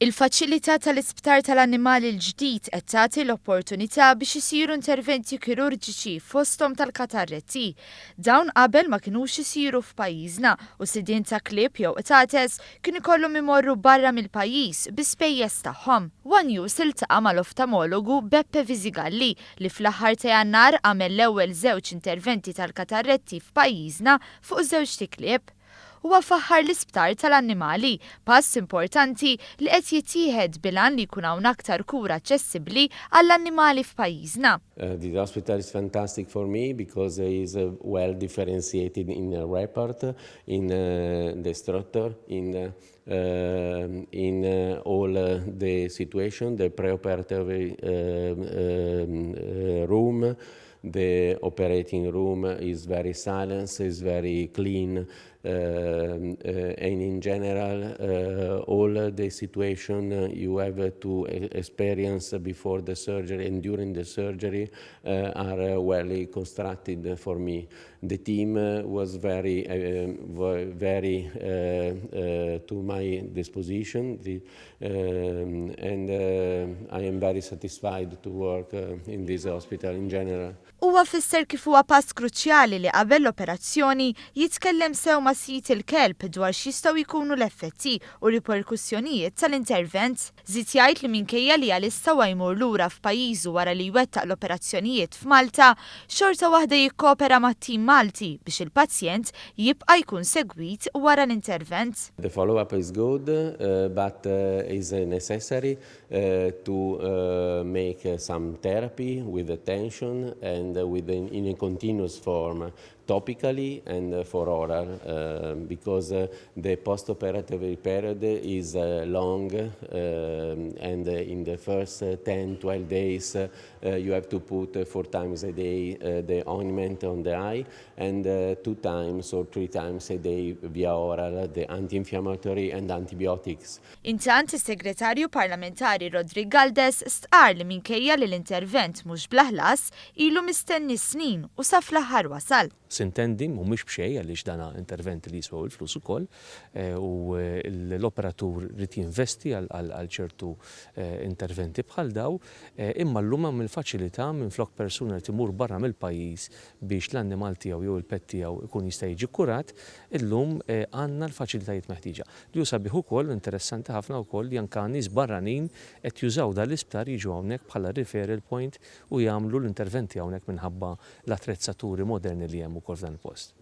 Il-faċilità tal-Isptar tal-Annimali l-ġdid qed tagħti l-opportunità biex isiru interventi kirurġiċi fosthom tal-katarretti. Dawn qabel ma kinux isiru f'pajjiżna u sidien ta' klieb jew qtates kien ikollhom imorru barra mill-pajjiż bi spejjeż tagħhom. One News iltaqa' mal-oftamologu Beppe Visigalli li fl-aħħar ta' Jannar għamel l-ewwel żewġ interventi tal-katarretti f'pajjiżna fuq żewġt iklieb. Huwa faħħar l-isptar tal-annimali, pass importanti li qed jittieħed bil-għan li jkun hawn aktar kura aċċessibbli għall-annimali f'pajjiżna. The hospital is fantastic for me because it is well differentiated in the report, in the structure, in in all the situation, the preoperative room, the operating room is very silent, is very clean, and in general all the situation you have to experience before the surgery and during the surgery are well constructed for me. The team was very, very to my disposition, and I am very satisfied to work in this hospital in general. Huwa fisser kif huwa pass kruċjali li qabel l-operazzjoni jitkellem sew ma' sid il-kelb dwar x'jistgħu jkunu l-effetti u riperkussjonijiet tal-intervent. Żied jgħid li minkejja li għalissa huwa jmur lura f'pajjiżu wara li jwettaq l-operazzjonijiet f'Malta, xorta waħda jikkopera mat-tim Malti biex il-pazjent jibqa' jkun segwit wara l-intervent. The follow-up is good, but is necessary to make some therapy with attention and with in a continuous form, topically and for oral, because the post-operative period is long, and in the first 10-12 days you have to put 4 times a day the ointment on the eye and 2 times or 3 times a day via oral the anti-inflammatory and antibiotics. Intant, is-Segretarju Parlamentari Roderick Galdes stqarr li minkejja li l-intervent mhux bla ħlas, ilu mistenni snin u sa fl-aħħar wasal. Sintendi, mhumiex b'xejn għaliex dana interventi li jiswew il-flus ukoll u l-operatur irid jinvesti għal ċertu interventi bħal daw, imma llum hemm il-faċilità minflok persuna li timur barra mill-pajjiż biex l-annimal tiegħu jew il-pet tiegħu jkun jista' jiġi kkurat, illum għandna l-faċilitajiet meħtieġa. Li hu sabiħ ukoll u interessanti ħafna wkoll li anke nies barranin qed jużaw dan l-isptar jiġu hawnhekk bħala referral point u jagħmlu l-interventi hawnhekk minħabba l-attrezzaturi moderni li hemm ukoll f'dan il-post.